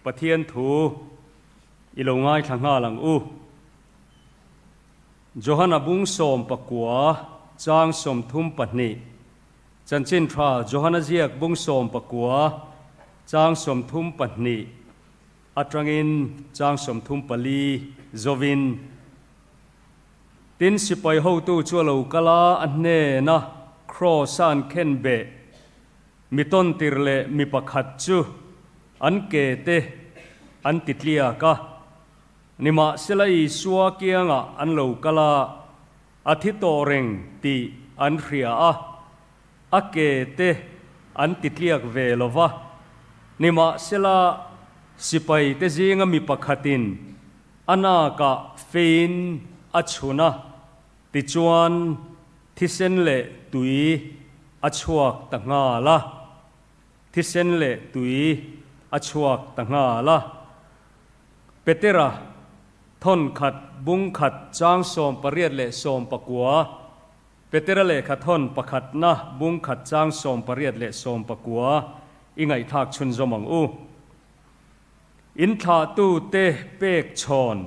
Pathian thu i lo ngaithla nghal ang u. Johana bung 19 chang 32 Chanchin tha Johana ziak bung 19 chang 32 atangin chang 34 zovin Tin, sipai hotu chu a lo kal a, a hnena Kraws-a an khen beh mi tawntir leh mi pakhat chu an ke te an ti tliak a. Nimahsela Isua kiangah an lo kal a, a thi tawh reng tih an hria a, a ke te an ti tliak ve lo va. Nimahsela sipai te zinga mi pakhatin A nakah fein a chhun a, tichuan thisen leh tui a chhuak ta nghal a. Thisen leh tui a chhuak ta nghal a. Petera thawn khat bung khat chang 18 leh 19, Petera lehkha thawn pakhatna bung khat chang 18 leh 19 i ngaihthlak chhunzawm ang u. In thlahtute pek chhawn,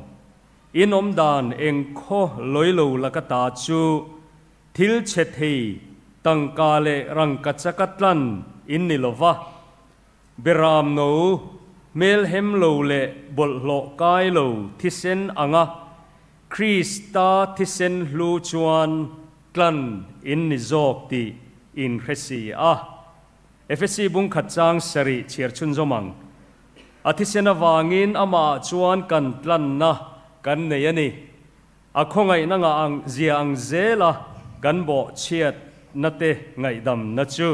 in awm dan eng khaw lawi lo laka ta chu thil chhe thei tangka leh rangka chaka tlan in ni lo va, beram no, hmelhem lo leh bawlhhlawh kai lo thisen anga Krista thisen hlu chuan tlan in ni zawk tih in hre si a. Efesi bung khat chang sarih chhiar chhunzawm ang. A thisen avangin amah ah chuan kan tlanna kan nei a ni. A khawngaihna ngah ang zia ang zela kan bawh chhiatna te ngaihdamna chu.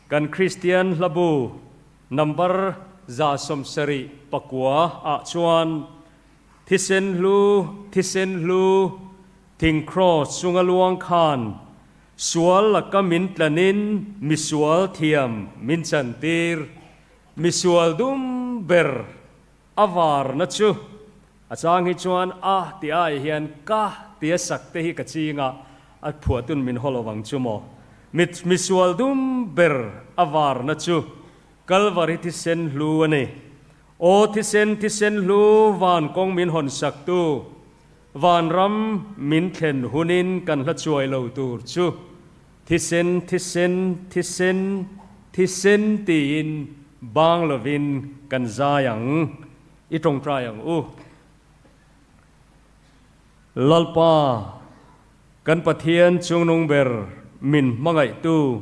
Kan Kristian hlabu number 79 ah chuan thisen hlu, thisen hlu, thing kraws chunga luang khan Sual laka min tlanin misual thiam min chantir. Misual dum ber a varna chu a chang hi chuan a ti ai hian ka ti a sak te hi ka ching a, a phuahtun min haw lovang chu maw. Misual dum ber a varna chu Kalvari thisen hlu a ni. Aw thisen, thisen hlu van kawng min hawn saktu. Vanram min thlen hunin kan hla chuai lo tur chu thisen, thisen, thisen, thisen tiin bang lovin kan zai ang, i tawngtai ang u. Lalpa, kan Pathian chungnung ber min hmangaihtu,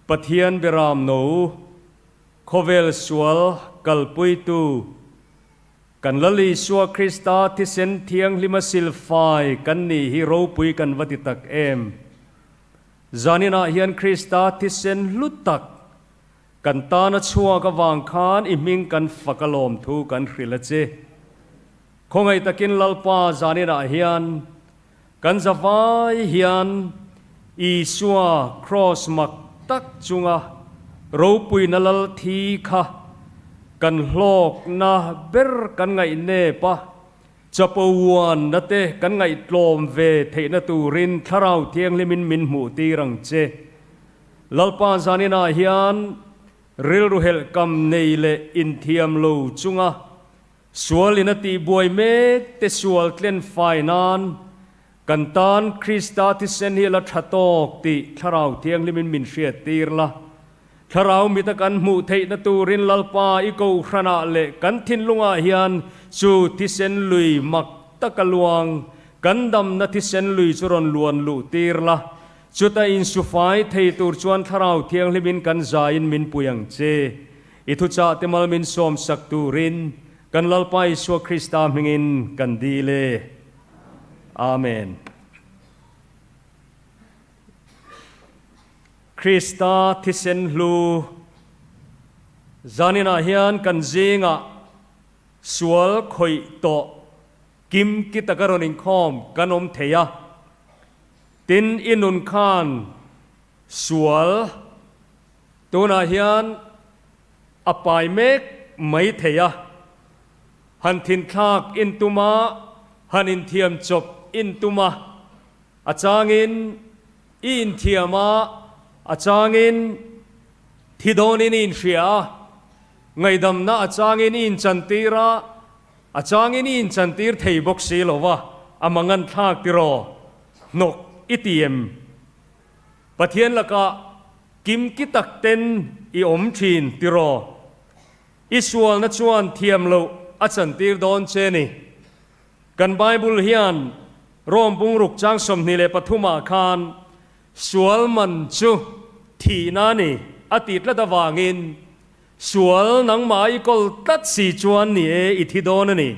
Pathian Beram No, khawvel sual kalpuitu, Kan Lal Isua Krista thisen thianghlima silfai kan nih hi ropui kan va ti tak em? Zaninah hian Krista thisen hlu tak kan tana chhuak avang khan i hming kan fak a lawmthu kan hrilh a che. Khawngaih takin Lalpa zaninah hian kan zavai hian Isua kraws mak tak chunga ropuina lal thi kha kan hlawkna ber kan ngaih nep a, chapo uanna te kan ngaihtlawm ve theihna turin Thlarau Thianghlimin min hmuh tir ang che. Lalpa zaninah hian rilru helhkam nei leh inthiam lo chunga Sual in a tihbuai mek te sual tlen fai nan kan tan Krista thisen hi a la tha tawk tih Thlarau Thianghlimin min hriat tir la. Thlarau mita kan hmuh theihna turin Lalpa i kohhranah leh kan thinlungah hian chu thisen lui mak taka luang kan damna thisen lui chu rawn luan luh tir la. Chuta insufai thei tur chuan Thlarau Thianghlimin kan zaiin min pui ang che. I thuchah te mal min sawm sak turin kan Lalpa Isua Krista hmingin kan dil e. Amen. Krista thisen hlu zaninah hian kan zingah sual khawih tawh kim ki taka rawn inkhawm kan awm thei a. Tin, i nun khan sual Tunah hian a pai mek mai thei a, han thinthlak intum a, han inthiam chawp intum a, a changin i inthiam a, a changin thi dawnin i inhria a. Ngaihdamna a changin i inchantir a, a changin i inchantir thei bawk si lo va, a mangan thlak tiraw? Hnawk i ti em? Pathian lakah kimki tak ten i awm thin tiraw? I sualna chuan thiam loh a chantir dawn che ni. Kan Bible hian Rom bungruk chang 23 ah khan sual man chu thihna a ni a ti tlat avangin sual nangmah i kawl tlat si chuan ni e i thi dawn a ni,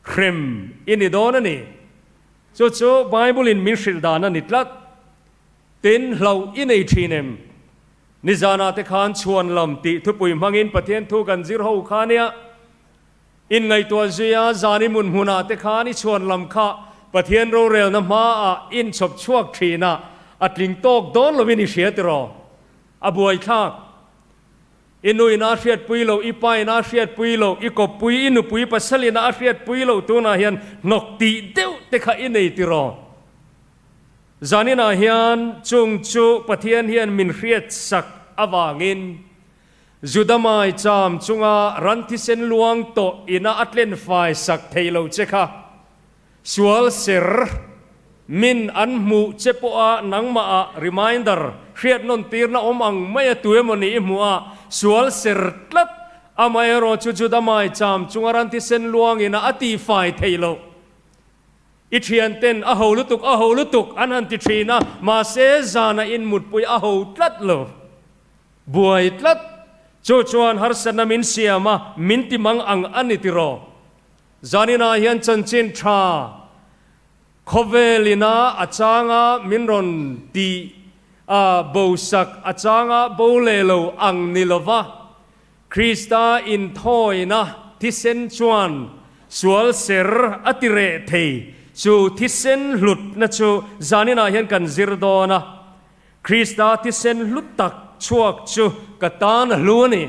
hrem i ni dawn a ni. Chu chu Bible in min hrilh dan a ni tlat. Tin, hlauh i nei thin em? Nizanah te khan chhuan lam tih thupui hmangin Pathian thu kan zir ho kha nia. Inngaihtuah zuia zan i mun hmunah te khan i chhuan lam kha Pathian rorelna hmaah inchhawp chhuak thin a, a tling tawk dawn lovin i hria tiraw? A buaithlak. I nuin a hriatpui loh, i pain a hriatpui loh, i kawppui, i nupui pasalin a hriatpui loh tunah hian hnawk tih deuh te kha i nei tiraw? Zaninah hian chung chu Pathian hian min hriatsak avangin Juda mai cham chunga ran thisen luang tawh ina a tlen fai sak thei lo che kha. Sual ser min an hmuh che pawha nangmah ah reminder hriat nawn tirna awm ang mai a tu emaw ni i hmuh a, sual ser tlat amaherawh chu Juda mai cham chunga ran thisen luang ina a ti fai thei lo. I thianten a ho lutuk, a ho lutuk an han ti thin a, mahse zana in mutpui a ho tlat lo. Buai tlat. Chu chuan harsatna min siam a, min ti mang ang a ni tiraw? Zaninah hian chanchin tha khawvel ina a changa min rawn tih a, bosak a changa bo leh lo ang ni lova, Krista inthawina thisen chuan sual ser a ti reh thei. Chu thisen hlutna chu zaninah hian kan zir dawn a. Krista thisen hlu tak chhuak chu ka tan a hlu a ni.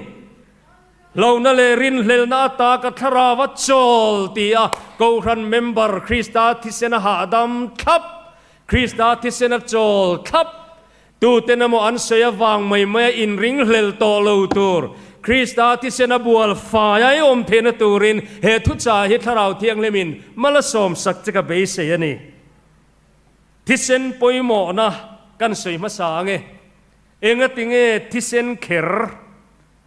Hlauhna leh rinhlelhna ata ka thlarau a chawl ti a Kohhran member Krista thisen a hahdam thlap, Krista thisen a chawl thlap. Tuten emaw an sawi avang mai mai a inringhlel tawh lo tur, Krista thisen a bual fai a i awm theihna turin he thuchah hi Thlarau Thianghlimin mal a sawmsak che ka beisei a ni. Thisen pawimawhna kan sawi hmasa ang e. Engatinge thisen kher?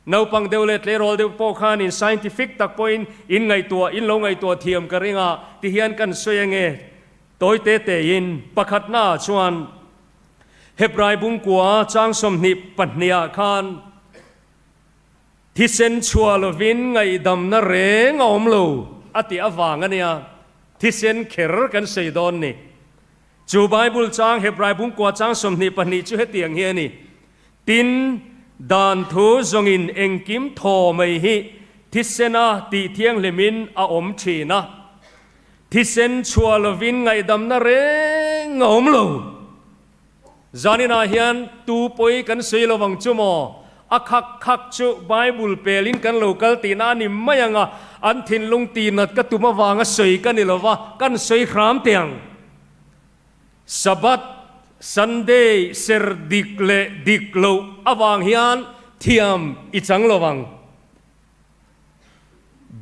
Naupang deuh leh tleirawl deuh pawh khanin scientific tak pawhin in ngaihtuah, in lo ngaihtuah thiam ka ring a, tihian kan sawi ang e. Tawi te tein, pakhatnaah chuan Hebrai bungkua chang 22 ah khan thisen chhuah lovin ngaihdamna reng a awm lo a tih avang a nia, thisen kher kan sawi dawn ni. Chu Bible chang Hebrai bungkua chang 22 chu hetiang hi a ni, Tin, dan thu zawngin engkim thaw mai hi thisena tih thianghlimin a awm thin a, thisen chhuah lovin ngaihdamna reng a awm lo. Zaninah hian tu pawi kan sawi lo vang chu maw? A khak khak chu Bible pelin kan lo kal tihna a ni mai ang a, an thinlung tihnat ka tum avanga sawi ka ni lo va, kan sawi hram teh ang. Sabbath, Sunday, ser dik leh dik loh avang hian thiam i chang lo vang.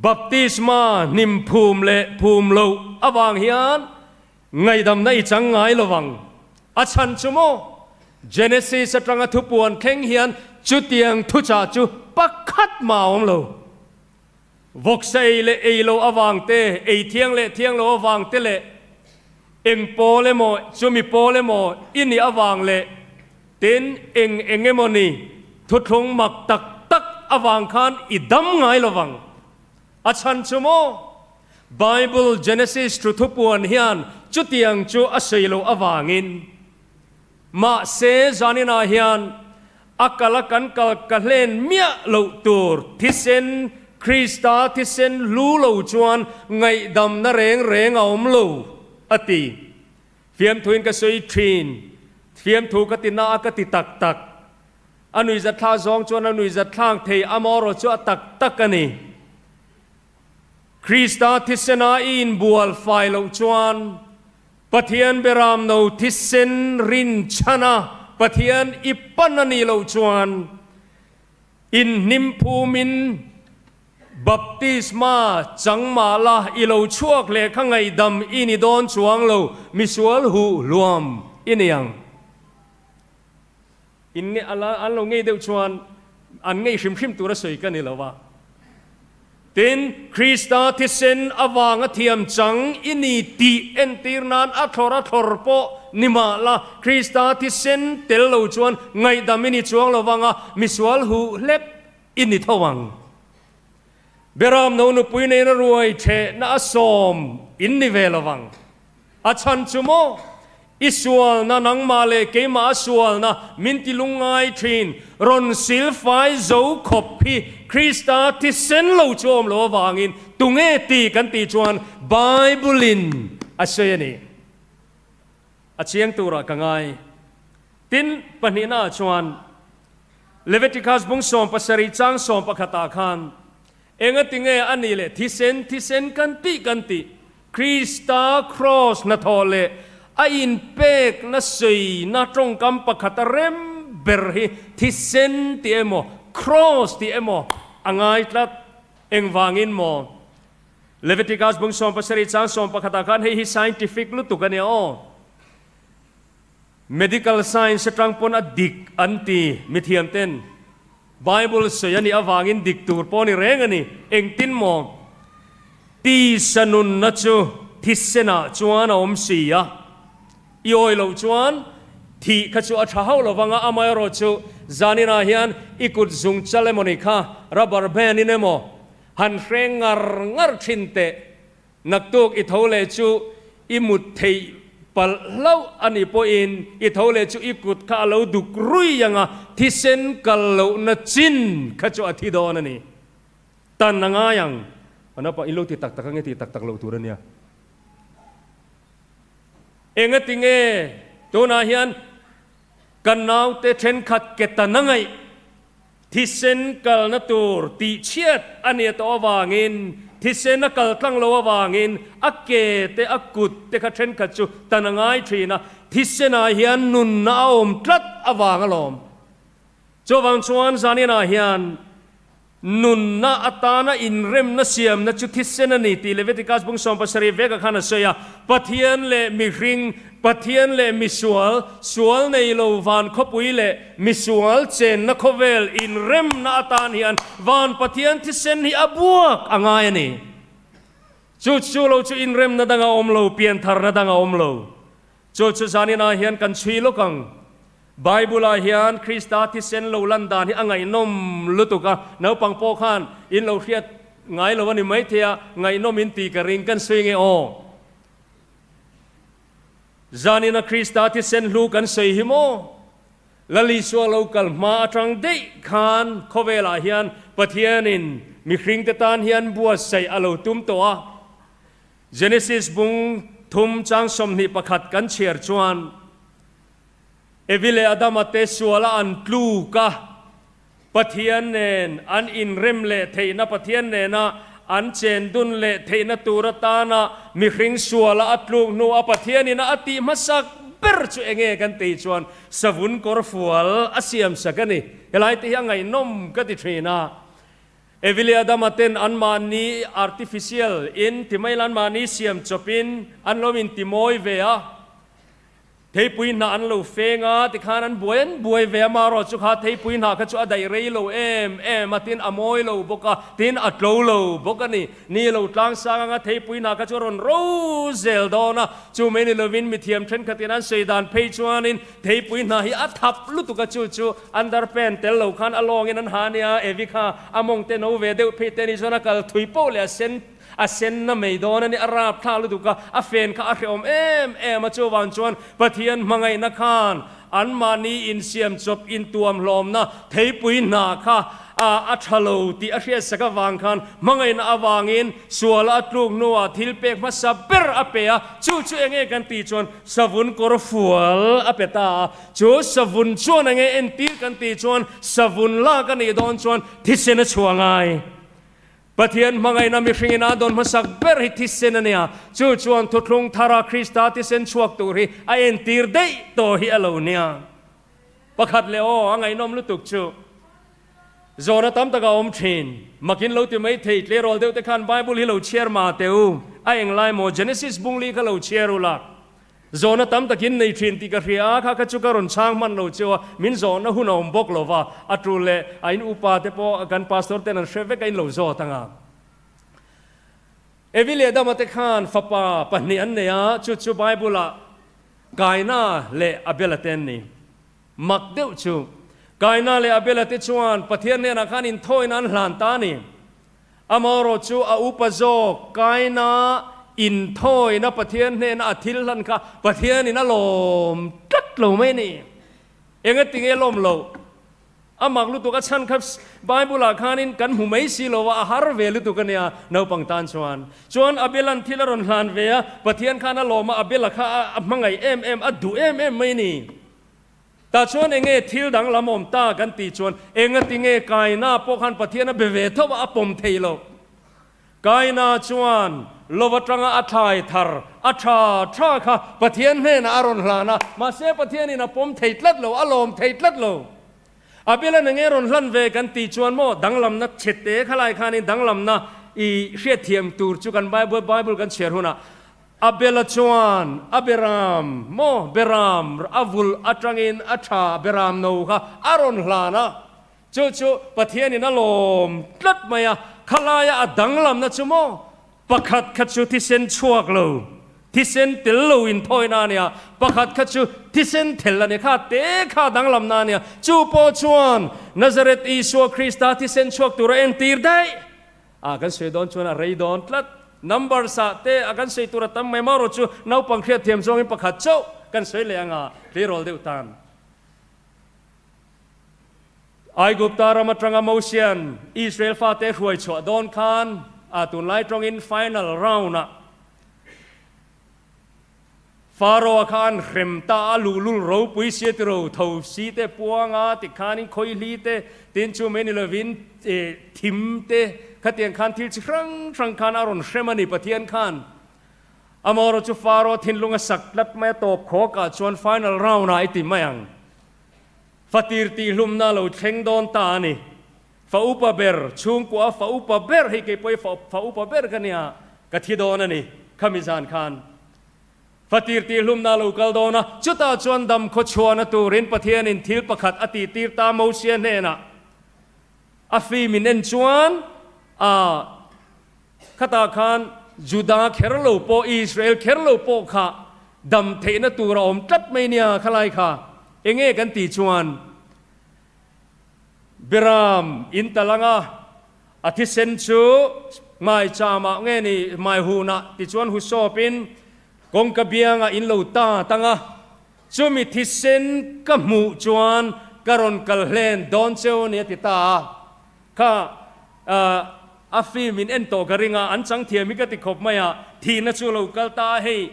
Baptisma hnim phum leh phum loh avang hian Ngaihdamna i chang ngai lo vang. A chhan chu maw? Genesis atanga thupuan thleng hian chutiang thuchah chu pakhat mah a awm lo. Vawksa ei leh ei lo avang te, ei thiang leh thiang lo avang te leh eng pawl emaw chumi pawl emaw i nih avang leh tin eng eng emaw ni thuthlung mak tak tak avang khan i dam ngai lo vang. A chhan chu maw? Bible Genesis thu thupuan hian chutiang chu a sawi loh avangin, mahse zaninah hian a kal a kan kal ka hlen miah loh tur thisen Krista thisen hlu lo chuan ngaihdamna reng reng a awm lo, a ti. Fiamthuin ka sawi thin, fiamthu ka ti na a ka ti tak tak. A nuihzathlak zawng chuan a nuihzatthlak thei, amaherawh chu a tak tak a ni. Krista thisena i inbual fai loh chuan Pathian beram no thisen rinchhana Pathian i pan a nih loh chuan inhnim phumin. Baptisma chang mah la i lo chhuak leh kha ngaihdam i ni dawn chuang lo, misual huh hluam i ni ang. In nge an lo ngei deuh chuan an ngei hrim hrim tur a sawi ka ni lo a. Tin, Krista thisen avanga thiam chang i ni tih entir nan a thlawr a thlawr pawh ni mah la, Krista thisen tel lo chuan ngaihdam i ni chuang lo vang a, misual huh hlep i ni tho ang. Beram no nupui neina ruai thehna a sawm in ni ve lo vang. A chhan chu maw? I sualna nangmah leh keimah a sualna min ti lungngai thin. Rawn silfai zo khawp hi Krista thisen lo chu awm lo avangin tunge ti kan tih chuan Bible-in a sawi a ni. A chiang turah ka ngai. Tin, pahnihnaah chuan Leviticus bung 17 chang 11 ah khan Engati nge a nih leh thisen thisen kan tih kan tih? Krista kraws hnathawh leh a inpekna suina tawngkam pakhat a rem ber hi thisen tih emaw kraws tih emaw a ngai tlat. Engvangin maw? Leviticus bung 17 chang 11 ah khan hei hi scientific lutuk a nia aw. Medical science atang pawn a dik an ti mithiam ten. Bible sawi a nih avangin dik tur pawh a ni reng a ni. Engtin maw? Tisa nunna chu thisenah chuan a awm si a, i awi loh chuan thih kha chu a tha hauh lo vang a, amaherawh chu zaninah hian i kut zung chal emaw ni kha rubber band in emaw han hreng ngar ngar thin teh. Naktuk i tho leh chu i mut theih palh hlauh a nih pawhin i tho leh chu i kut kha a lo duk rui ang a, thisen kal lohna chin kha chu a thi dawn a ni. Tan a ngai ang. A naupang in lo ti tak tak ang e tih tak tak loh tur a nia. Engati nge tunah hian kan naute thenkhat ke tan a ngaih? Thisen kalna tur tihchhiat a nia tawh avangin, thisen a kal tlang lo avangin a ke te a kut te kha thenkhat chu tan a ngai thin a, thisenah hian nunna a awm tlat avang alawm. Chuvang chuan zaninah hian nunna atana inremna siamna chu thisen a ni tih Leviticus bung 17 vekah khan a sawi a, Pathian leh mihring, Pathian leh misual, sual nei lo van khawpui leh misual chenna khawvel inremna atan hian van Pathian thisen hi a buak a ngai a ni. Chu chu lo chu inremna dang a awm lo, piantharna dang a awm lo. Chu chu zaninah hian kan chhui lawk ang. Bible-ah hian Krista thisen lo lan dan hi a ngaihnawm lutuk a, naupang pawh khan in lo hriat ngai lo a ni maithei a, ngaihnawm in tih ka ring kan sawi nge aw. Zanina Krista thisen hlu kan sawi hi maw? Lal Isua lo kal hma atang daih khan khawvelah hian Pathianin mihringte tan hian buatsaih a lo tum tawh a. Genesis bung thum chang 21 kan chhiar chuan Evi leh Adama te suala an tluk a, Pathian nen an inrem leh theihna, Pathian nena an chen dun leh theihna tur atana mihring suala a tluk hnu a Pathianin a tih hmasak ber chu enge kan tih chuan savun kawr fual a siam sak a ni. Helai te hi a ngaihnawm ka ti thin a. Evi leh Adama ten anmahni artificial in ti mai la anmahni siam chawpin an lo intimawi ve a. Theipui hnah an lo feng a, tikhan an buai an buai ve a, marawh chu kha theipui hnah kha chu a daih rei lo em em a, tin a mawi lo bawk a, tin a tlo lo bawk a ni. Ni lo tlang sang anga theipui hnah kha chu a rawn ro zel dawn a, chu mai ni lovin mithiam thenkhatin an sawi dan phei chuanin theipui hnah hi a thap lutuk a, chu chu underpant tel lo khan a lawngin an ha ania, Evi kha a mawng te no ve deuh phei te ni chuan a kal thui poh leh a sen A senna mai dawn a ni, a rap thlak lutuk a, a fen kha a hrehawm em em a, chuvang chuan Pathian hmangaihna khan anmahni insiam chawp intuam hlawmna theipui hna kha a tha lo tih a hriatsak avang khan hmangaihna avangin suala a tluk hnuah thil pek hmasa ber a pe a, chu chu enge kan tih chuan savun kawr fual a pe ta a, chu savun chuan enge entir kan tih chuan savun lak a nih dawn chuan thisen a chhuah ngai. Pathian hmangaihna mihringin a dawn hmasak ber hi thisen a nia, chu chuan thuthlung thara Krista thisen chhuak tur hi a entir daih tawh hi a lo nia. Pakhat leh aw, a ngaihnawm lutuk chu. Zawhna tam tak a awm thin. Makin lo ti mai thei, tleirawl deuh te khan Bible hi lo chhiar mah teh u, a englai maw Genesis bungli kha lo chhiar u la. Zawhna tam takin nei thin tih ka hria a, kha kha chu ka rawn chhang hman lo cheu a, min zawhna hun a awm bawk lo va, a tul leh a in upa te pawh kan pastor ten an hre vek a in lo zawt ang a. Evi leh Adama te khan fapa pahnih an nei a, chu chu Bible ah Kaina leh Abela te an ni. Mak deuh chu, Kaina leh Abela te chuan Pathian hnenah khan inthawina an hlan ta a ni. Amaherawh chu a upa zawk Kaina inthawina Pathian hnena a thil hlan kha Pathianin a lawm tlat lo mai a ni. Engatinge lawm loh? A mak lutuk a chhan kha Bible ah khanin kan hmu mai si lo a, a har ve lutuk a nia naupang tan chuan. Chuan Abel-a'n thil a rawn hlan ve a, Pathian khan a lawm a, Abel-a kha a hmangaih em em, a duh em em mai a ni. Tah chuan enge thil danglam awm ta kan tih chuan engatinge Kaina pawh khan Pathian a be ve tho a, a pawm thei lo. Kaina chuan lo atanga a thlai thar a tha tha kha Pathian hnenah a rawn hlan a, mahse Pathianin a pawm thei tlat lo, a lawm thei tlat lo. Abel-a'n enge rawn hlan ve kan tih chuan maw danglamna chhete khalai khanin danglamna i hriatthiam tur chu kan Bible Bible kan chhiar hunah Abel-a chuan a beram maw beram a vulh atangin a tha beram no kha a rawn hlan a, Chu chu Pathianin a lawm tlat mai a, khalaia a danglamna chu maw? Pakhat kha chu thisen chhuak lo, thisen tel lo inthawina a nia, pakhat kha chu thisen thel a ni, kha te kha danglamna a nia. Chu pawh chuan Nazareth Isua Krista thisen chhuak tura entir daih a kan sawi dawn chuan a rei dawn tlat. Numbers ah te a kan sawi tur a tam mai marawh chu naupang hriatthiam zawngin pakhat chauh kan sawi leh anga tleirawl deuh tan. Aigupta ram atanga Mosia'n Israel fate hruai chhuah dawn khan a tunlai tawngin final round-ah Pharaoh-a kha an hrem ta a, luhlul ropui sia tiro tho si te puanga tikhanin khawihli te tin chu mai ni lovin thim te khatiang khan thil chi hrang hrang khan a rawn hrem a ni Pathian khan. Amaherawhchu chu Pharaoh thinlung a sak tlat mai a tawp khawkah chuan final round-ah i ti mai ang. Fatir tihhlumna lo thleng dawn ta a ni. Fa upa ber, chhungkua fa upa ber hei kei pawh hi fa upa ber ka nia, ka thi dawn a ni khami zan khan. Fatir tihhlumna lo kal dawn a, chutah chuan dam khawchhuahna turin Pathianin thil pakhat a tihtir ta Mosia hnenah. A film in en chuan a Khatah khan Juda kher lo pawh, Israel kher lo pawh kha dam theihna tur a awm tlat mai nia khalai kha. Enge kan tih chuan Beram in tal anga a thisen chu hmaicham-ah nge ni hmaihunah tichuan husawpin kawngka biangah in lo ta tang a, chumi thisen ka hmuh chuan ka rawn kal hlen dawn cheu a ni a ti ta a. Kha a film in en tawh ka ring a, an chang thiam hi ka ti khawp mai a, thihna chu lo kal ta a, hei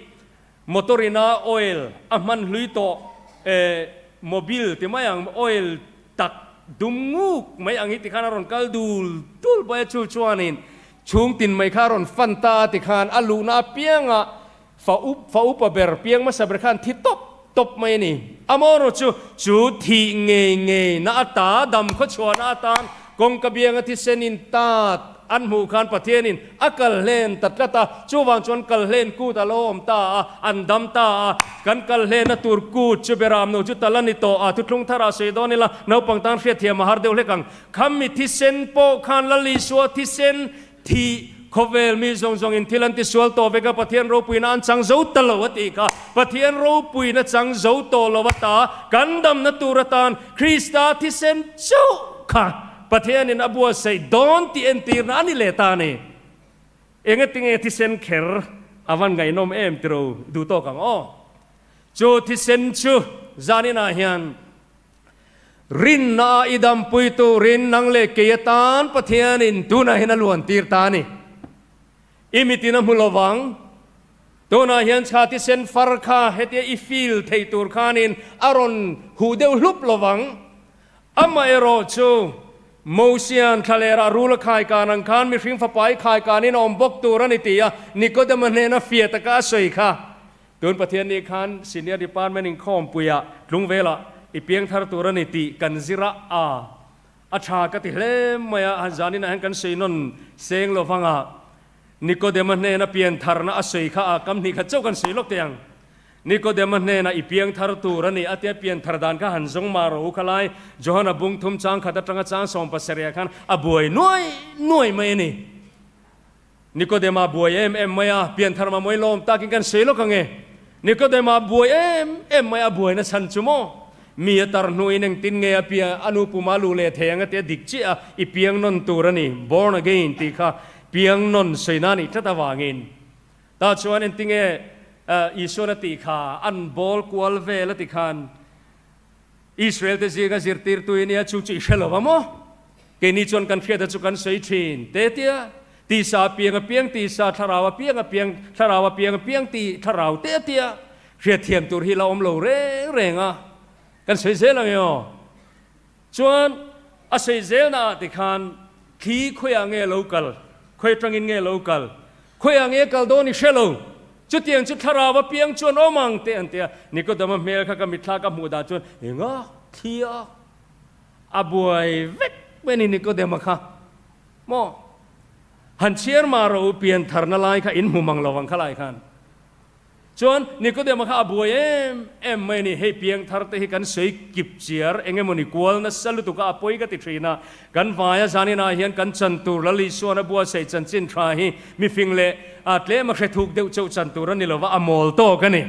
motor ina oil a hman hlui tawh eh mobil ti mai ang oil tak dum nguk mai ang hi tikhan a rawn kal dul dul mai a, chu chuanin chhung tin mai kha a rawn fan ta a tikhan a luhna apianga Fa up, fa upa ber, piang hmasa ber khan thi tawp tawp mai a ni. Amaherawh chu, chu thih ngei ngei na ata, dam khawchhuahna atan kawngka bianga thisen in tat an hmuh khan Pathianin a kal hlen ta tlat a, chuvang chuan kal hlen kut a lo awm ta a, an dam ta a, kan kal hlenna tur kut chu beram no chu tal a ni tawh a, thuthlung tharah sawi dawn ila, naupang tan hriatthiam a har deuh hlek ang. Khami thisen pawh khan Lal Isua thisen Thih, khawvel mi zawng zawngin thil an tisual tawh vek a, Pathian ropuina an chang zo ta lo a tih kha. Pathian ropuina chang zo tawh lo ata kan damna tur atan Krista thisen chauh kha Pathianin a buatsaih dawn tih entirna a ni leh ta a ni. Engatinge thisen kher a van ngaihnawm em tiro duh tawk ang aw. Chu thisen chu zaninah hian Rinna a i dampui turin nang leh kei atan Pathianin tunah hian a luan tir ta a ni. I mitin a hmu lovang. Tunah hian chhati sen far kha hetia i feel thei tur khanin a rawn huh deuh hlup lovang. Amaherawh chu Mosia'n thlalerah rul a khaikan ang khan mihring fapa i khaikanin a awm bawk tur a ni ti a Nikodema hnena fia taka a sawi kha. Tun Pathian nih khan Senior Department inkhawmpuiah tlungvelah i piangthar tur a ni tih kan zir a, a. A tha ka ti hle mai a, han zaninah hian kan sawi nawn seng lo vang a, Nikodema hnena piantharna a sawi kha a kam hnih khat chauh kan sawi lawk teh ang. Nikodema hnena i piangthar tur a ni a tia pianthar dan kha han zawng mah rawh u kha lai Johana bung thum chang khat atanga chang sawm pasarih ah khan a buai nuai nuai mai a ni. Nikodema buai em em mai a, pianthar mah mawi lawm takin kan sawi lawk ang e. Nikodema buai em em mai a buaina chhan chu maw? Mi a tar hnuin engtin nge a piang a nu puma luh leh thei ang a tia dik chiah a, i piang nawn tur a ni, born again tih kha piang nawn sawina a nih tlat avangin. Tah chuan engtinge Isuan a tih kha an bawl kual vel a ti khan Israel te zinga zirtirtu i nia chu chu i hre lo va maw? Keini chuan kan hriata chu kan sawi thin te tia tisa a piang a piang tisa thlarau a piang a piang thlarau a piang a piang ti thlarau te tia hriatthiam tur hi la awm lo reng reng a kan sawi zel ang e aw. Chuan a sawi zelna ah ti khan thli khawiah nge lo kal, khawi atangin nge lo kal, khawiah nge kal dawn i hre lo, chutiang chu thlarau a piang chuan awm ang teh an ti a. Nikodama hmel kha ka mitthla ka hmuh dan chuan enga thli a a buai vek mai a ni Nikodema kha maw? Han chhiar mah rawh u piantharna lai kha in hmu mang lo ang kha lai khan. Chuan Nikodema kha a buai em em mai a ni, hei piangthar te hi kan sawi kip chiar eng emawni kual nasa lutuk a, a pawi ka ti thin a, kan vaia zaninah hian kan chan tur Lal Isuan a buatsaih chanchin tha hi mifing leh a tlem a hre thuk deuh chauh chan tur a ni lova, a mawl tawk a ni.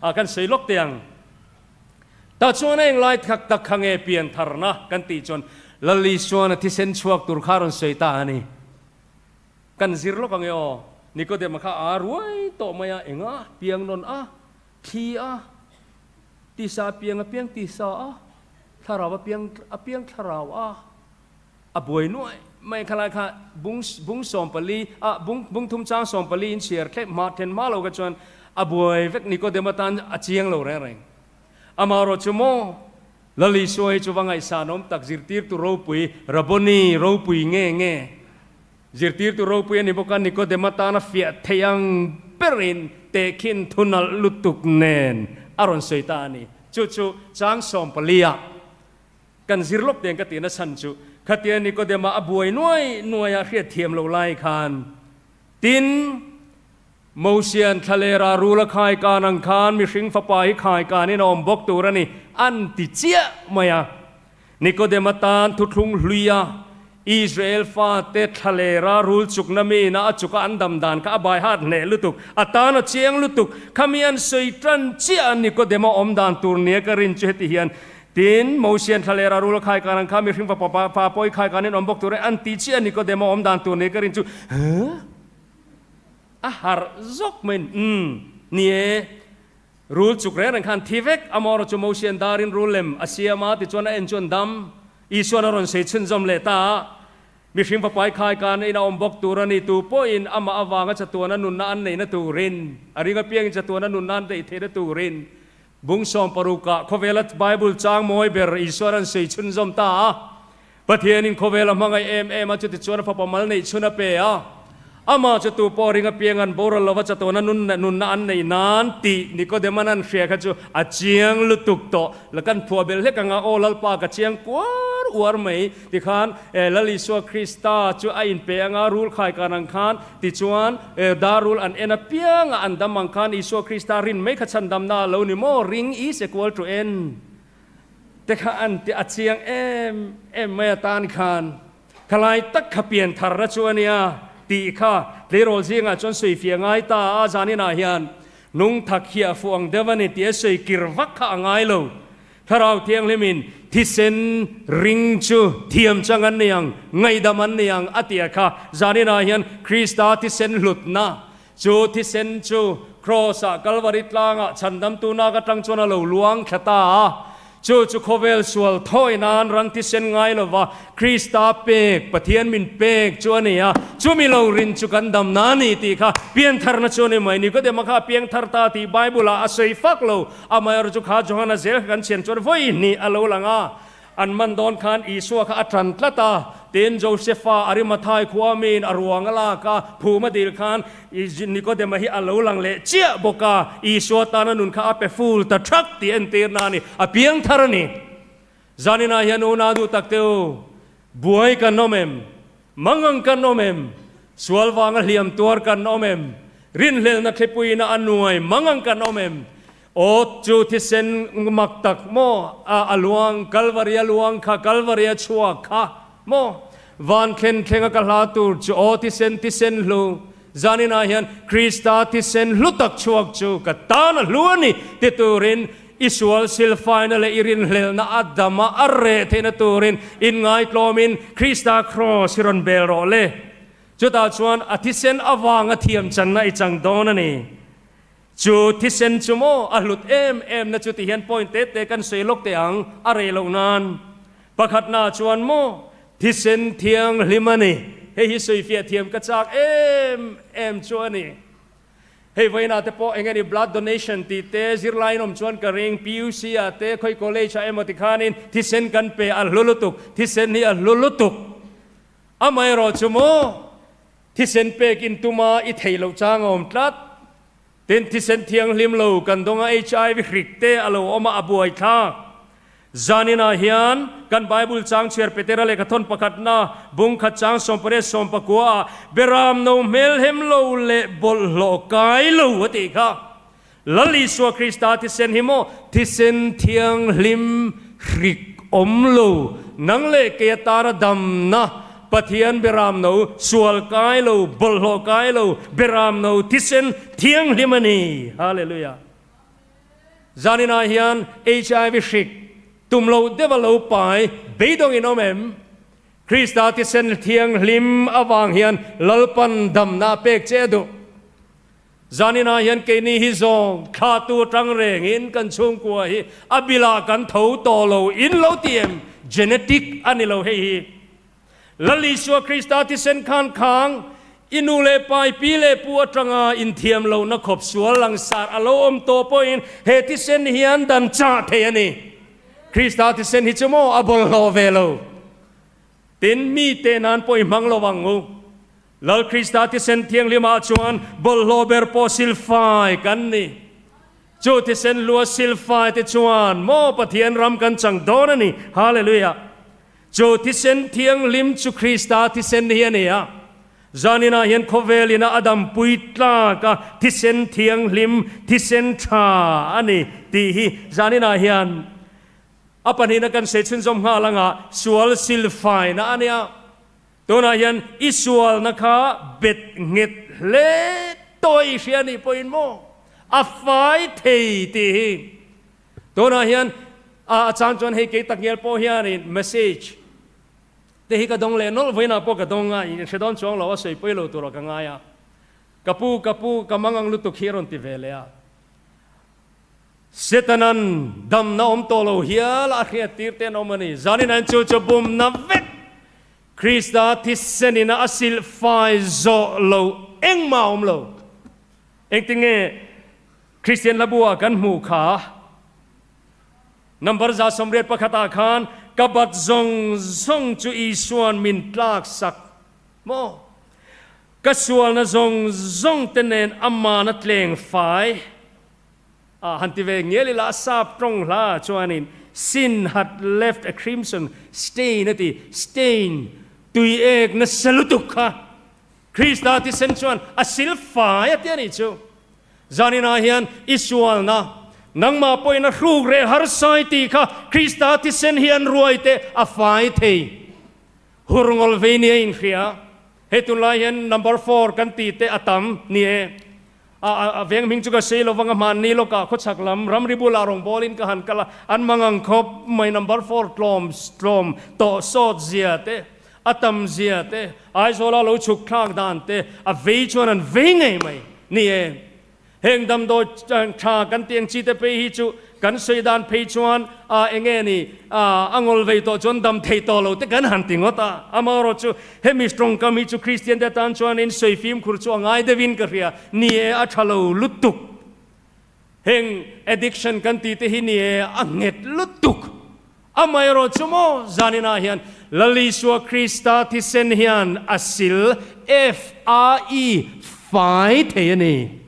A kan sawi lawk teh ang. Tah chuan a englai thak tak kha nge piantharna kan tih chuan Lal Isuan a thisen chhuak tur kha a rawn sawi ta a ni. Kan zir lawk ang e aw. Nikodema kha a ruai tawh mai a, enga piang nawn a, thli a, tisa a piang a piang tisa a, thlarau a piang a piang thlarau a, a buai nuai mai kha lai kha bung bung 14 a bung bung thum chang 14 in chhiar thlep hma then hma lo kha chuan a buai vek Nikodema tan a chiang lo reng reng. Amaherawh chu maw Lal Isua hi chu va ngaihsanawm tak zirtirtu ropui Rabboni ropui nge nge Zirtirtu ropui a ni bawk a, Nikodema tana fiah theih ang berin tehkhin thu nalh lutuk nen a rawn sawi ta a ni. Chu chu chang 14 ah kan zir lawk teng ka tihna chhan chu khatia Nikodema a buai nuai nuai a hriat thiam lo lai khan tin Mosian thlalera rul a khai kan ang khan mihring fapa hi khai kanin a awm bawk tur a ni an ti chiah mai a. Nikodema tan thuthlung hluia Israel fate thlalera rul chukna miina a chuka an dam dan kha a bai hat hneh lutuk, a tan a chiang lutuk. Khami an sawi tan chiah a Nikodema awm dan tur nia ka rin chu heti hian, Tin, Mosian thlalera rul a khai kan ang kha mihring fapa pa pawh i khai kanin awm bawk tur e an ti chiah a Nikodema awm dan tur nia ka rin chu, Huh? A harh zawk mai in, Umm, ni e. Rul chuk reng reng khan thi vek a maw chu Mosian darin rul lem a siam a tichuan a en chuan dam Isuan a rawn sei chhunzawm leh ta a, mihring fapai khai kan in a awm bawk tur a ni tu pawhin amah avanga chatuana nunna an neihna turin a ring apiangin chatuana nunna an neih theihna turin bung 60 ah khawvela Bible chang mawi ber Isuan an sei chhunzawm ta a. Pathianin khawvel a hmangaih em em a, chutichuan a fapa mal neih chhun a pe a. Amah chu tu pawh ring apiang an boral lova chatuana nunna an neih nan tih Nikodema'n an hria kha chu a chiang lutuk tawh. La kan phuah belh hlek anga, Aw Lalpa ka chiang kuar uar mai tikhan Lal Isua Krista chu a inpe anga rul khai kan ang khan tichuan dar rul an en apianga an dam ang khan Isua Krista rin mai kha chhandamna a lo ni maw? Ring is equal to en. Te kha an ti a chiang em em mai atan khan khalai tak kha pian tharna chu a nia tih kha tleirawl zingah chuan sawi fiah ngai ta a zaninah hian nung thak hi a fuh ang deuh a ni tih a sawi kir vak kha a ngai lo. Thlarau Thianghlimin thisen ring chu thiam chang an ni ang, ngaihdam an ni ang a ti a kha zaninah hian Krista thisen hlutna Chu thisen chu Kraws-ah Kalvari tlangah chhandamtu nak atang chuan a lo luang thla ta a. Chu chu khawvel sual thawi nan ran thisen ngai lova Krista pek, Pathian min pek chu a ni a. Chumi lo rin chu kan damna a ni tih kha piantharna chu a ni mai. Nikodema kha a piangthar ta tih Bible-ah a sawi fak lo. Amaherawhchu chu kha Johana zel kha kan chhian chuan vawi hnih a lo lang a. An man dawn khan Isua kha a ṭan tlat a, tin Josefa Arimathai khua miin a ruang a lak a, phum a dil khan Nikodema hi a lo lang leh chiah bawk a, Isua tana nun kha a pe ful ta ṭhak tih entirna a ni, a piang thar a ni. Zaninah hian unau duh tak te u, buai kan awm em? Mangang kan awm em? Sual vanga hliam tuar kan awm em? Rinhlelna thlipuiina a nuai mangang kan awm em? Aw, chu thisen mak tak maw? A luang, Kalvari a luang kha, Kalvari a chhuak kha maw? Van thlen thlenga ka hla tur chu aw thisen, thisen hlu, zaninah hian Krista thisen hlu tak chhuak chu ka tan a hlu a ni ti turin I sual silfaina leh i rinhlelhna a dama a reh theihna turin inngaitlawmin Krista kraws hi rawn bel rawh le. Chutah chuan a thisen avanga thiam channa i chang dawn a ni. Chu thisen chu maw a hlut em em na chu ti hian point te te kan sawi lawk teh ang a reh loh nan. Pakhatna chuan maw thisen thianghlim a ni. Hei hi sawifiah thiam ka chak em em chu a ni. Hei vawiinah te pawh eng nge ni blood donation tih te zirlaiin awm chuan ka ring, PUC ah te khawi college ah emaw tikhanin thisen kan pe a hlu lutuk, thisen hi a hlu lutuk. Amaherawhchu maw thisen pek in tuma i theih loh chang a awm tlat. Tin thisen thianghlim lo kan dawnga HIV hrik te a lo awm a a buaithlak. Zaninah hian kan Bible chang chhiar Petera lehkhathawn pakhatna bung khat chang 18 19 ah Beram no hmelhem lo leh bawlhhlawh kai lo a tih kha. Lal Isua Krista thisen hi maw thisen thianghlim hrik awm lo nang leh kei atana damna Pathian Beram no sual kai lo bawlhhlawh kai lo Beram no thisen thianghlim a ni. Hallelujah. Zaninah hian HIV hrik tum loh deuh a lo pai beidawng in awm em? Krista thisen thianghlim avang hian Lalpan damna a pek che a duh. Zaninah hian keini hi zawng thlahtu atang rengin kan chhungkua hi a bilah kan tho tawh lo in lo ti em? Genetic a ni lo hei hi. Lal Isua Krista thisen khan khang i nu leh pa, i pi leh pu atanga inthiam lohna khawp sual langsar a lo awm tawh pawhin he thisen hian dan chah thei a ni. Krista thisen hi chu maw a bawlhhlawh ve lo. Tin, mite nan pawh i hmang lo ang u. Lal Krista thisen thianghlimah chuan bawlhhlawh ber pawh silfai kan ni. Chu thisen lua silfai te chuan maw Pathian ram kan chang dawn a ni. Hallelujah! Chu thisen thianghlim chu Krista thisen hi a ni a. Zaninah hian khawvelina a dampui tlak a thisen thianghlim, thisen tha a ni tih hi zaninah hian a pahnihna kan sawi chhunzawm nghal anga sual silfaina a nia. Tunah hian i sualna kha bet nghet hle tawh i hria nih pawhin maw a fai thei tih hi. Tunah hian a chang chuan hei kei takngial pawh hianin message te hi ka dawng leh nawlh vawiinah pawh ka dawng a, in hre dawn chuang lo a sawi pawi lo turah ka ngai a. Ka pu, ka pu, ka mang ang lutuk hi a rawn ti ve leh a. Setanan damna awm tawh lo hial a hriat tir te an awm a ni. Zanin an chu chu bumna vek Krista thisen ina a silh fai zawh lo engmah a awm lo. Engtinge Kristian hlabua kan hmuh kha number 181 ah khan ka bat zawng zawng chu Isuan min tlak sak maw? Ka sualna zawng zawng te nen aman a tleng fai a han ti ve ngial ila a sap tawng hla chuanin sin had left a crimson stain a ti, stain tui ek nasa lutuk kha Krista thisen chuan a sil fai a ti a nih chu. Zaninah hian i sualna, nangmah pawhin a hruk reh harsai tih kha Krista thisen hi an ruai te a fai thei. Hur ngawl vei nia inhria. Hei tunlai hian number four kan tih te a tam ni e. A a veng hming chu ka sei lovang a hmanni lawkah khawchhak lam ramri bulah rawngbawlin ka han kal a, an mang ang khawp mai number four tlawm tlawm tawh sawt zia te, a tam zia te, Aizawla lo chhuk thlak dan te a vei chuan an vei ngei mai ni e. Heng damdawi tha kan tih ang chi te phei hi chu kan sawi dan phei chuan a enge ni a ngawl vei tawh chuan dam thei tawh lo te kan han ti ngawt a. Amaherawh chu hemi tawngkam hi chu Kristian te atan chuanin sawi fimkhur chu a ngai deuhin ka hria. Ni e a tha lo lutuk. Heng addiction kan tih te hi ni e a nghet lutuk. Amaherawh chu maw zaninah hian Lal Isua Krista thisen hian a sil, F-A-I, fai thei a ni.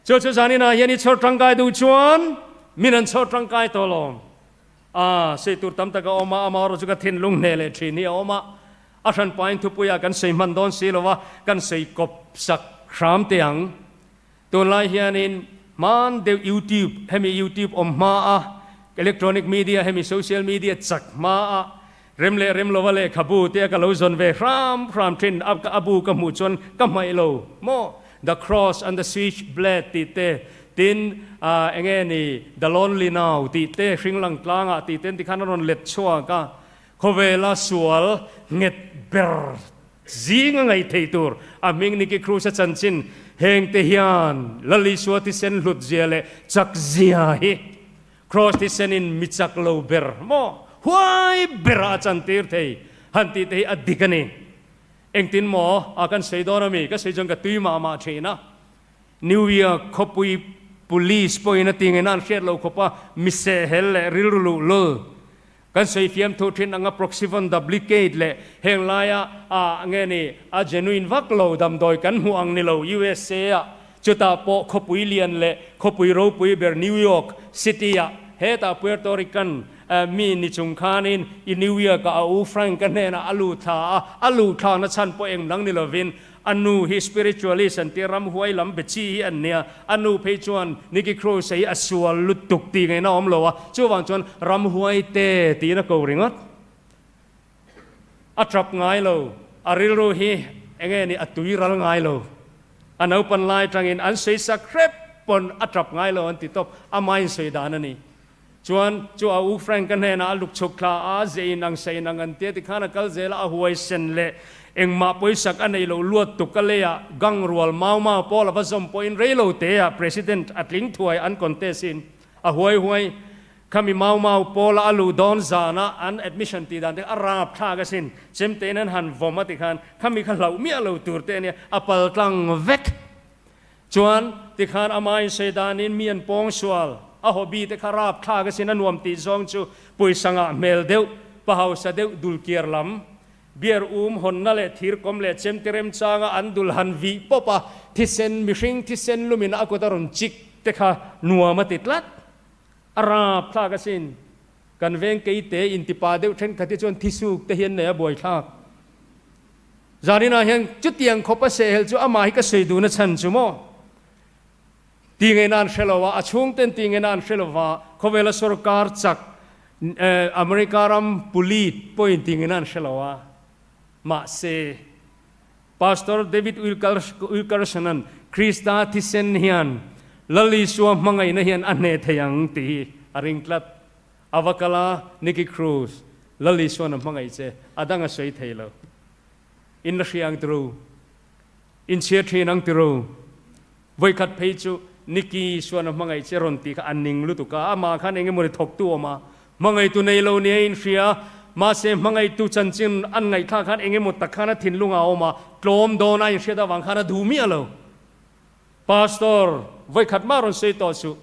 Chu chu zaninah hian i chhawr tangkai duh chuan min an chhawr tangkai tawh lawm. A, sawi tur tam tak a awm a, amaherawhchu ka thinlung hneh leh thin hi a awm a. A hranpain thupuiah kan sawi hman dawn si lo va, kan sawi kawp sak hram teh ang. Tunlai hianin hman deuh YouTube, hemi YouTube awm hma a, electronic media, hemi social media chak hma a, rem leh rem lova lehkhabu te a ka lo zawn ve hram hram thin a, a bu ka hmuh chuan ka hmaih lo maw? The Cross and the Switchblade tih te, tin ah enge ni The Lonely Now tih te, Hringlang tlangah tih te an ti khan a rawn let chhuak a, khawvela sual nghet ber Zing a ngaih theih tur a hming Nicky Cruz a chanchin heng te hian Lal Isua thisen hlut zia leh chak zia hi Kross thisen in mi chak lo ber maw huai ber ah a chantir thei han tih te hi a dik a ni. Engtin maw a kan sawi dawn a mi? Ka sawi chuan ka tui mah mah thin a. New York khawpui Police pawhin a ti ngei na an hriat lo khawp a mi sehhel leh rilru luh lul Kan sawi fiam thu thin anga Proxyvon duplicate leh heng laia a nge ni a genuine vak lo damdawi kan hmuh ang ni lo USA ah chutah pawh khawpui lian leh khawpui ropui ber New York City ah hetah Puerto Rican mi ni chung khanin i New York ah a u Frank a hnenah a lut thla a, a luh thlakna chhan pawh eng dang ni lovin A nu hi spiritualist an tia ramhuai lam be chi hi an nia, a nu phei chuan Nicky Cruz hi a sual lutuk tih ngaihna a awm lo a, chuvang chuan ramhuai te tiin a ko ringawt. A tap ngai lo, a rilru hi enge ni a tui ral ngai lo. A naupan lai atangin an sawi sak hrep pawn a tap ngai lo an ti tawp, ama insawi dan a ni. Chuan chu a u Frank-a hnenah a luk chhuk thla a, ze in ang sa in ang an tia tikhan a kal zel a, a huaisen leh engmah pawisak a neih loh luat tuk a leiah gang rual mau mau pawl a va zawm pawhin rei lo teah President a tling thuai an contest in a huai huai. Khami mau mau pawl a a luh dawn zana an admission tih dan te a rap thlak asin, chemtein an han vawm a tikhan khami kha hlauh miah lo tur te ania a pal tlang vek. Chuan, tikhan ama insawi danin mi an pawng sual, a hobby te kha rap thlak asin a nuam tih zawng chu pawisa ngah hmel deuh, pa hausa deuh dul kiar lam, beer um hawnna leh thir kawm leh chemte remchanga an dul han vih pawp a, thisen, mihring thisen lumin a kut a rawn chik te kha nuam a ti tlat. A rap thlak asin. Kan veng keite intipa deuh thenkhat hi chuan thisuk te hi an nei a buaithlak. Zaninah hian chutiang khawp a sehhel chu amah hi ka sawi duhna chhan chu maw? Ti ngeina an hre lo a, a chhungten ti ngeina an hre lo va, khawvela sorkar chak America ram pulit pawhin ti ngeina an hre lo a. Mahse, Pastor David Wilkerson-a'n Krista thisen hian Lal Isua hmangaihna hian a hneh thei ang tih hi a ring tlat. A va kal a, Nicky Cruz, Lal Isua'n a hmangaih che, a dang a sawi thei lo. In la hria ang tiru. In chhia thin ang tiru. Vawikhat phei chu Nicky Isua'n a hmangaih che rawn tih kha a ning lutuk a, amah khan eng emawni thawktu awm a, hmangaihtu nei lo nia in hria, mahse hmangaihtu chanchin an ngaihthlak khan eng emaw tak khan a thinlung a awm a, tlawm dawn a inhriat avang khan a duh miah lo. Pastor, vawikhat mah rawn sawi tawh suh.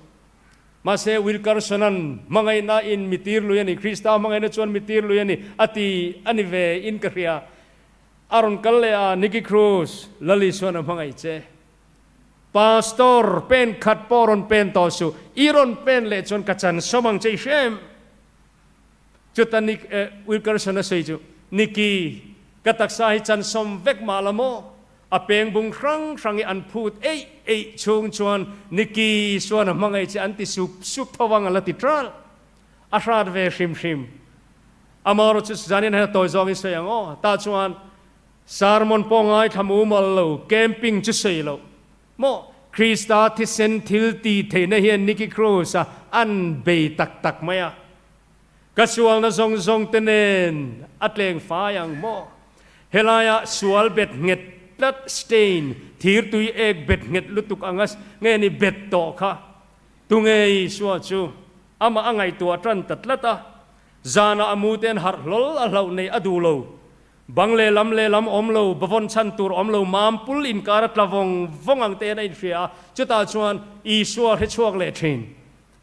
Mahse, Wilkerson-a'n hmangaihna in mi tir lui a ni, Krista hmangaihna chuan mi tir lui a ni, a ti a ni ve in ka hria. A rawn kal leh a, Nicky Cruz, Lal Isua'n a hmangaih che. Pastor, pen khat pawh rawn pen tawh suh, i rawn pen leh chuan ka chan sawm ang che i hria em? Chuta Nick, eh, Wilkerson-a sawi chu, Nicky, ka taksa hi chan sawm vek mah la maw? A peng bung hrang hrang i an phut eih eih chhung chuan Nicky chuan a hmangaih che an ti sup sup tho vang a la ti tral. A hrat ve hrim hrim. Amaherawh chu zanin hian a tawi zawngin sawi ang aw. Tah chuan sermon pawh ngaithla mumal lo, camping chu sawi loh maw? Krista thisen thil ti theihna hian Nicky Cruz a an bei tak tak mai a. Ka sualna zawng zawng te nen a tleng fai ang maw? Helaia sual bet nghet tlat stain thir tui ek bet nghet lutuk anga nge ni bet tawh kha? Tunge Isua chu amah a ngaihtuah tan ta tlat a, zanah a mu ten harh hlawl a hlauh neih a duh lo. Bang lehlam lehlam awm lo, bavawn chhan tur awm lo, mam pul inkar a tla vawng vawng ang te hian a inhria a, chutah chuan Isua hre chhuak leh thin.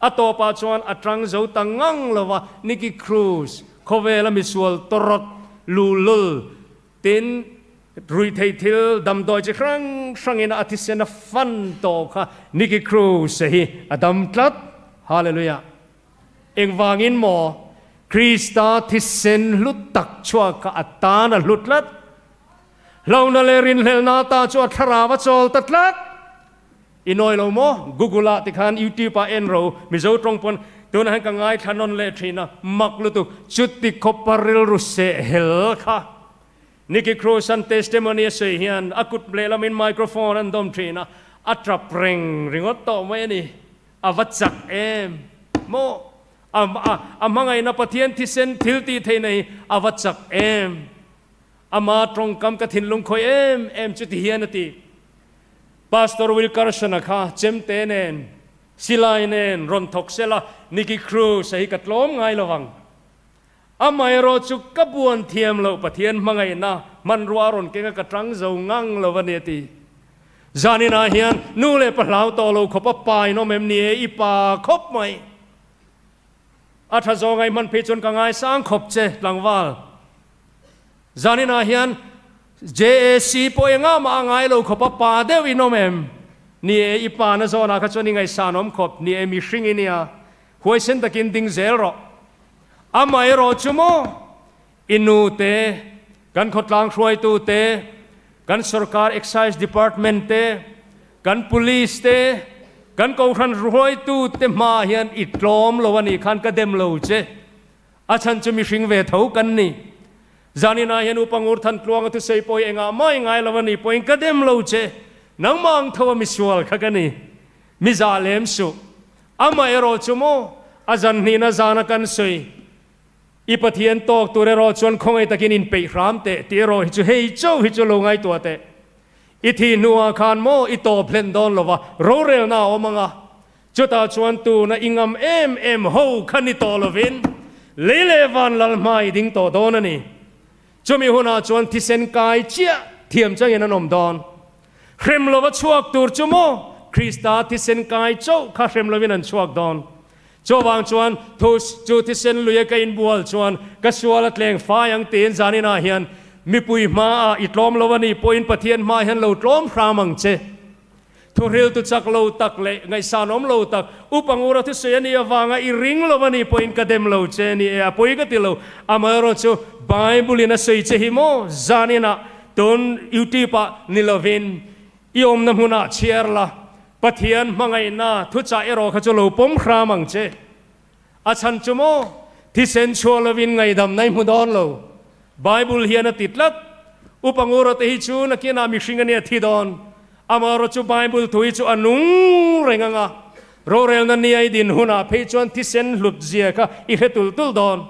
A tawpah chuan a tang zo ta ngang lo va, Nicky Cruz, khawvela misual tawrawt, luhlul, tin, ruihtheih thil damdawi chi hrang hrangin a thisen a fan tawh kha Nicky Cruz hi a dam tlat. Hallelujah! Engvangin maw? Krista thisen hlu tak chhuak kha a tan a hlu tlat. Hlauhna leh rinhlelhna ata chu a thlarau a chawl ta tlat. I nawi lo maw? Google ah tikhan YouTube ah en ro, Mizo tawng pawn tunah hian ka ngaithla nawn leh thin a, mak lutuk, chuti khawpa rilru seh hel kha. Nicky Cruz an testimony a sawi hian a kut lehlamin microphone an dawm thin a, a tap reng ringawt tawh mai a ni. A va chak em maw? A a hmangaihna Pathian thisen thil tih theihna hi a va chak em? Ama tawngkam ka thinlung khawih em em chu ti hian a ti. Pastor Wilkerson-a kha chemte nen, silai nen rawn thawk sela Nicky Cruz-a hi ka tlawm ngai lo vang. Amaherawh chu ka buan thiam loh Pathian hmangaihna hmanrua a rawn keng a ka tang zo ngang lo a ni a ti. Zaninah hian nu leh pa hlau tawh lo khawp a pa in awm em ni e i pa khawp mai. A tha zawng a i hman phei chuan ka ngaisang khawp che tlangval. Zaninah hian JAC pawh engah mah a ngai lo khawp a pa deuh in awm em ni e i pa na zawnah kha chuan i ngaihsan awm khawp ni e mihring i nia huaisen takin ding zel rawh. Amaherawh chu maw i nu te, kan khawtlang hruaitu te, kan sorkar excise department te, kan police te, kan kohhran hruaitu te hmaah hian i tlawm lo a nih khan ka dem lo che. A chhan chu mihring ve tho kan ni. Zaninah hian Upa Ngurthan Tluanga thusawi pawh hi engah mah i ngai lo a nih pawhin ka dem lo che. Nangmah ang tho a misual kha ka ni. Mi zah lem suh. Amaherawh chu maw, a zan hnihna zana kan sawi, I Pathian tawk tur erawh chuan khawngaih takin inpeih hram teh tih erawh hi chu hei chauh hi chu lo ngaihtuah teh. I thih hnuah khan maw i tawp hlen dawn lova rorelna a awm ang a, chutah chuan tuna i ngam em em ho kha ni tawh lovin lei leh van lal hma i ding tawh dawn a ni. Chumi hunah chuan thisen kai chiah thiam changin an awm dawn. Hrem lova chhuak tur chu maw Krista thisen kai chauh kha hrem lovin an chhuak dawn. Chuvang chuan thu chu thisen luia ka inbual chuan ka sual a tleng fai ang tiin zaninah hian mipui hmaah i tlawm lo a nih pawhin Pathian hmaah hian lo tlawm hram ang che. Thuhriltu chak lo tak leh ngaihsanawm lo tak Upa Ngura thusawi a nih avanga i ring lo a nih pawhin ka dem lo che ni e, a pawi ka ti lo. Amaherawhchu Bible-in a sawi che hi maw zaninah Tun YouTube ah ni lovin i awmna hmunah chhiar la, Pathian hmangaihna thuchah erawh kha chu lo pawm hram ang che. A chhan chu maw, thisen chhuah lovin ngaihdamna i hmu dawn lo. Bible hian a ti tlat. Upa Ngura te hi chu nakinah mihring a nia thi dawn. Amaherawh chu Bible thu hi chu a nung reng ang a, rorelna nia i din hunah phei chuan thisen hlut zia kha i hre tul tul dawn.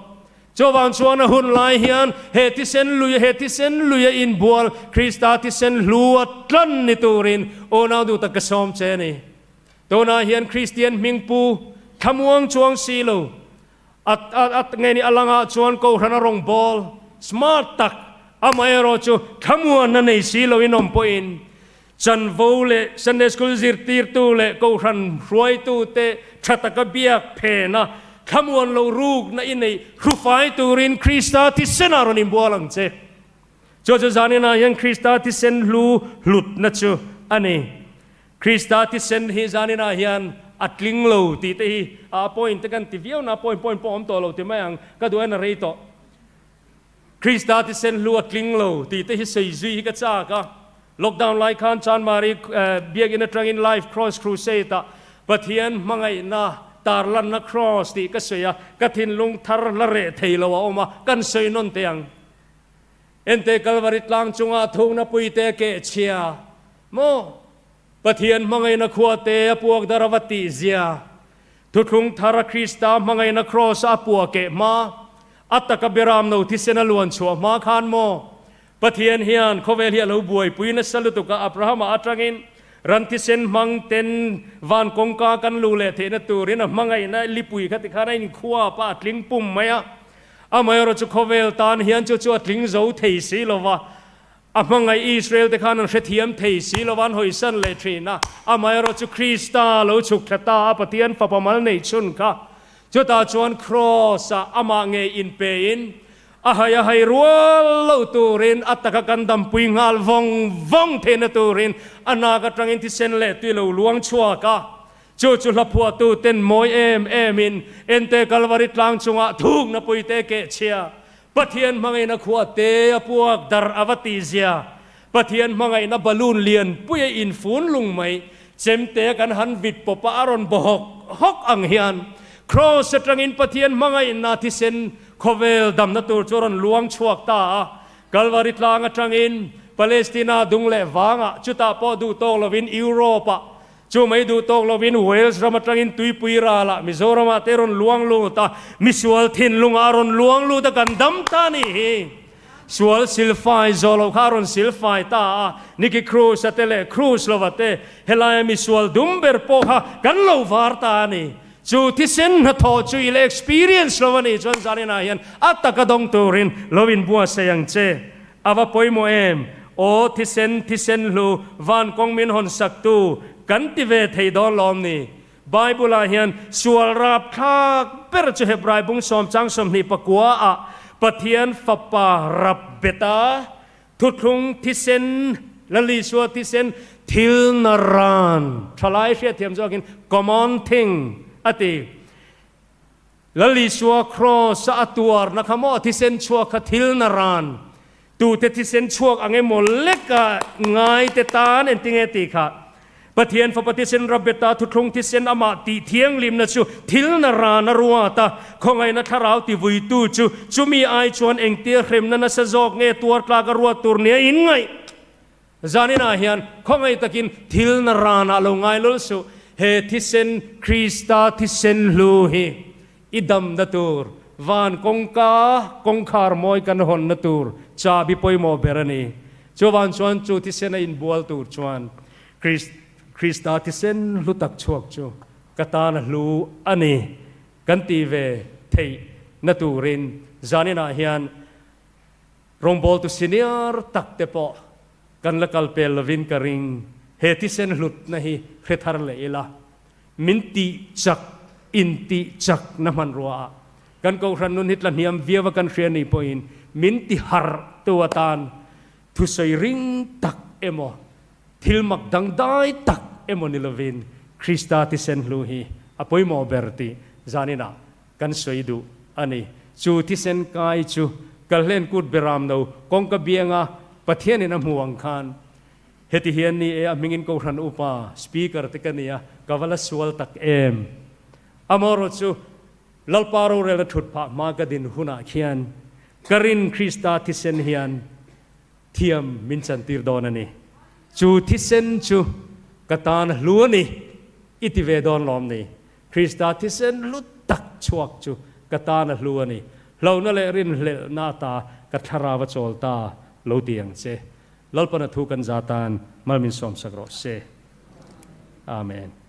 Chuvang chuan a hun lai hian he thisen lui, he thisen lui a inbual Krista thisen hlu a tlan ni turin unau duh tak ka sawm che a ni. Tunah hian Kristian hmingpu thlamuang chuang si lo, a a nge ni a langah chuan Kohhran a rawngbâwl smart tak, amaherawh chu thlamuanna nei si loin awm pawhin Chanvo leh Sunday School zirtirtu leh Kohhran hruaitute tha taka biak phena thlamuan lo rukna i neih hrufai turin Krista thisen-ah rawn inbual ang che. Chu chu zaninah hian Krista thisen hlu hlutna chu a ni. Krista thisen hi zaninah hian a tling lo tih te hi a point te kan ti viau na, point point pawh a awm tawh lo ti mai ang, ka duh en a rei tawh. Krista thisen hlu a tling lo tih te hi sawi zui hi ka chak a. Lockdown lai khan Chanmari Biakinn atangin Live Cross Crusade ah Pathian hmangaihna tarlanna Cross tih ka sawi a, ka thinlung thar la reh thei lo a awm a, kan sawi nawn teh ang. Ente Kalvari tlang chungah thukna puite keh chhia maw? Pathian hmangaihna khua te a puak dar a va tih zia. Thuthlung thar a Krista hmangaihna Cross a pua keh hma, a taka beram no thisen a luan chhuah hma khan maw? Pathian hian khawvel hi a lo buaipui nasa lutuk a, Abrahama atangin ran thisen hmang ten van kawngka kan luh leh theihna turin a hmangaihna lipui kha tikhan a inkhuap a, a tling pum mai a. Amaherawhchu chu khawvel tan hian chu chu a tling zo thei si lo va, a hmangaih Israel te khan an hrethiam thei si lo va, an hawisan leh thin a. Amaherawhchu chu Krista lo chhuk thla ta a, Pathian fapa mal neih chhun kha chutah chuan Kraws-ah amah ngei inpein A hai a hai rual lo turin a taka kan dampui nghal vawng vawng theihna turin a nak atangin thisen leh tui lo luang chhuak a. Chu chu hla phuahtu ten mawi em em in Ente Kalvari tlang chungah thukna puite keh chhia, Pathian hmangaihna khua te a puak dar a va tih zia, Pathian hmangaihna balloon lian pui a infun lung mai, chemte kan han vit pawp a a rawn baw hawk hawk ang hian Kraws atangin Pathian hmangaihna thisen khawvel damna tur chu a rawn luang chhuak ta a. Kalvari tlang atangin Palestina dung leh vangah chutah pawh duh tawk lovin Europe-ah chu mai duh tawk lovin Wales ram atangin tuipui ralah Mizoramah te rawn luang lut a, misual thinlungah a rawn luang lut a kan dam ta a nih hi. Sual silfai zawh loh kha a rawn silfai ta a, Nicky Cruz a te leh Cruz lova te helaia misual dum ber pawh kha kan lo var ta a ni. Chu thisen hnathawh chu i la experience lo a nih chuan zaninah hian a taka dawng turin lo inbuatsaih ang che. A va pawimawh em? Aw thisen, thisen hlu, van kawng min hawn saktu kan ti ve thei dawn lawm ni? Bible-ah hian sual rapthlak ber chu Hebrai bung sawm chang 29 ah Pathian Fapa rap bet a, thuthlung thisen, Lal Isua thisen, thil na ran, thalai hriatthiam zawkin common thing a ti. Lal Isua Kraws a a tuarna kha maw thisen chhuak kha thil na ran tute thisen chhuak ang emaw leka ngaite tan engtinge tih kha Pathian Fapa thisen Rabeta thuthlung thisen amah tih thianghlimna chu thil na ran a ruat a, khawngaihna thlarau tivuitu chu chumi ai chuan engtia hremna nasa zawk nge tuar tlak a ruat tur nia inngaih. Zaninah hian khawngaih takin thil na ranah lo ngai lul suh. He thisen, Krista thisen hlu hi i damna tur, van kawngka, kawngkhar mawi kan hawnna tur chabi pawimawh ber a ni. Chuvan chuan chu thisen a inbual tur chuan Krista thisen hlu tak chhuak chu ka tan a hlu a ni kan ti ve theih na turin zaninah hian Rawngbawltu senior tak te pawh kan la kal pel lovin ka ring. He thisen hlutna hi hre thar leh ila, min tih chak, in tih chak na hmanrua ah kan Kohhran nun hi tla hniam viau a kan hria nih pawhin min ti harh tu atan thusawi ring tak emaw, thil mak dangdai tak emaw ni lovin Krista thisen hlu hi a pawimawh ber tih zaninah Kan sawi duh a ni. Chu thisen kai chu Kalhlen kut beram no kawngka bianga Pathianin a hmu ang khan heti hian ni e a hmingin Kohhran upa, Speaker te ka ni a, ka va la sual tak em. Amaherawh chu Lalpa rorelna thut phah hma ka din hunah khian ka rin Krista thisen hian thiam min chantir dawn a ni. Chu thisen chu ka tan hlu a ni i ti ve dawn lawm ni. Krista thisen hlu tak chhuak chu ka tan a hlu a ni. Hlauhna leh rinhlelhna ata ka thlarau a chawl ta lo ti ang che. Lalpana thu kan za tan mal min sawmsak rawh se. Amen.